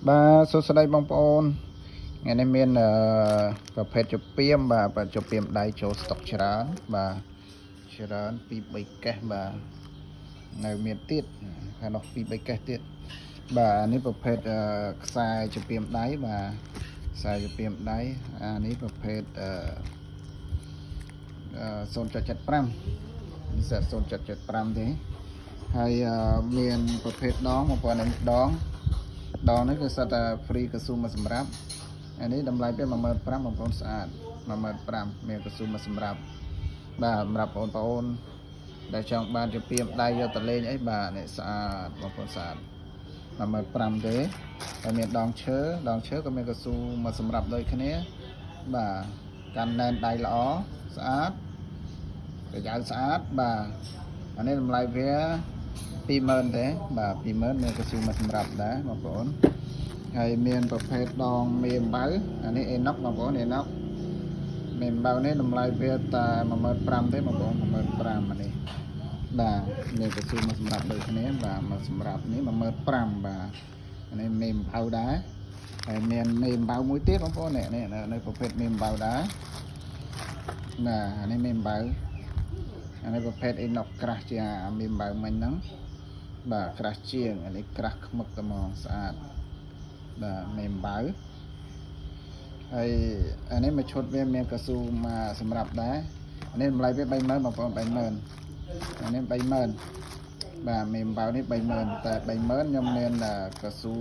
បាទសួស្តីបងប្អូនថ្ងៃនេះមានប្រភេទចពៀមបាទបាទចពៀមដៃចូលស្តុកច្រើនបាទច្រើនពី3កេសបាទនៅមានទៀតខាងនោះ2 3កេសទៀតបាទអានេះប្រភេទខ្សែចពៀមដៃបាទខ្សែចពៀមដៃអានេះប្រភេទអឺអឺ0.75នេះសិត0.75ទេហើយមានប្រភេទដងបងប្អូននេះដង ដងនេះគឺសិតតែ free កស៊ូមកសម្រាប់អានេះតម្លៃវា15000បងប្អូនស្អាត15000មានកស៊ូមកសម្រាប់បាទសម្រាប់បងប្អូនដែលចង់បានជាពីមដៃយកទៅលេងអីបាទនេះស្អាតបងប្អូនស្អាត15000ទេហើយមានដងឈើដងឈើក៏មានកស៊ូមកសម្រាប់ដូចគ្នាបាទកាន់ណែនដៃល្អស្អាតប្រយៅស្អាតបាទអានេះតម្លៃវា20000ទេបាទ20000មានកស៊ូមកសម្រាប់ដែរបងប្អូន ហើយមានប្រភេទដងមេអំបៅអានេះអេណុកបងប្អូនអេណុកមេអំបៅនេះតម្លៃវាតែ15000ទេបងប្អូន15000អានេះបាទមានកស៊ូមកសម្រាប់ដូចគ្នាបាទមកសម្រាប់នេះ15000បាទអានេះមេអំបៅដែរហើយមានមេអំបៅមួយទៀតបងប្អូននេះនេះនៅប្រភេទមេអំបៅដែរណាអានេះមេអំបៅអានេះប្រភេទអេណុកក្រាស់ជាងអាមេអំបៅមិញហ្នឹងបាទក្រាស់ជាងអានេះក្រាស់ខ្មឹកតែហ្មងស្អាត បាទមេអំបៅហើយអានេះមួយឈុតវាមានកស៊ូមកសម្រាប់ដែរអានេះតម្លៃវា30000បងប្អូន30000អានេះ30000បាទមេអំបៅនេះ30000តែ30000ខ្ញុំមានកស៊ូ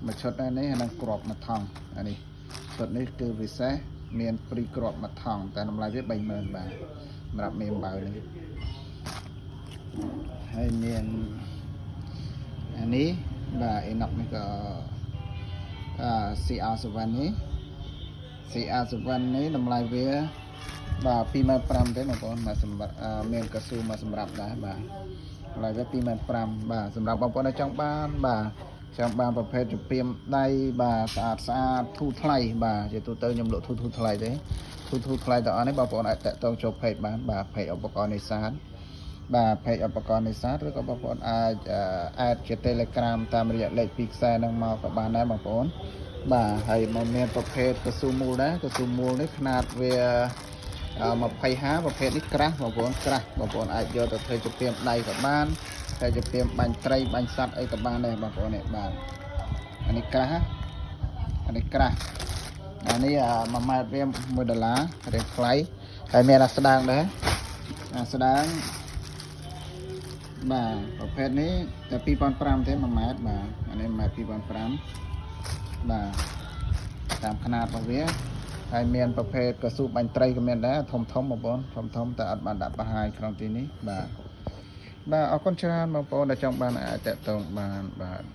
មួយឈុតដែរនេះអានឹងក្របមួយថង់អានេះឈុតនេះគឺពិសេសមាន free ក្របមួយថង់តែតម្លៃវា30000បាទសម្រាប់មេអំបៅនេះហើយមានអានេះបាទអេណុកនេះក៏ អឺ CR7 នេះ CR7 នេះតម្លៃវាបាទ25000ទេបងប្អូនមកសម្រាប់មានកស៊ូមកសម្រាប់ដែរបាទតម្លៃវា25000បាទសម្រាប់បងប្អូនដែលចង់បានបាទចង់បានប្រភេទជំពាមដៃបាទស្អាតស្អាតធូរថ្លៃបាទជាទូទៅខ្ញុំលក់ធូរធូរថ្លៃទេធូរធូរថ្លៃទាំងអស់នេះបងប្អូនអាចតាក់ទងចូល page បានបាទ page ឧបករណ៍នេសាទបាទ page ឧបករណ៍នេសាទឬក៏បងប្អូនអាច add ជា Telegram តាមរយៈលេខពីរខ្សែហ្នឹងមកក៏បានដែរបងប្អូនបាទហើយមកមានប្រភេទកស៊ូមូលដែរកស៊ូមូលនេះខ្នាតវា20ប្រភេទនេះក្រាស់បងប្អូនក្រាស់បងប្អូនអាចយកទៅធ្វើជាព្រាមដៃក៏បានតែជាព្រាមបាញ់ត្រីបាញ់សត្វអីក៏បានដែរបងប្អូននេះបាទអានេះក្រាស់អានេះក្រាស់អានេះ1ម៉ែត្រវា1ដុល្លាររៀងថ្លៃហើយមានអាស្ដាងដែរអាស្ដាងបាទប្រភេទនេះតែ2005ទេ1ម៉ែត្របាទអានេះ1ម៉ែត្រ2005បាទតាមຂະຫນាតរបស់វាហើយមានប្រភេទកស៊ូបាញ់ត្រីក៏មានដែរធំធំបងប្អូនធំធំតែអត់បានដាក់បង្ហាញក្នុងទីនេះបាទបាទអរគុណច្រើនបងប្អូនដែលចង់បានអាចតាក់ទងបានបាទ។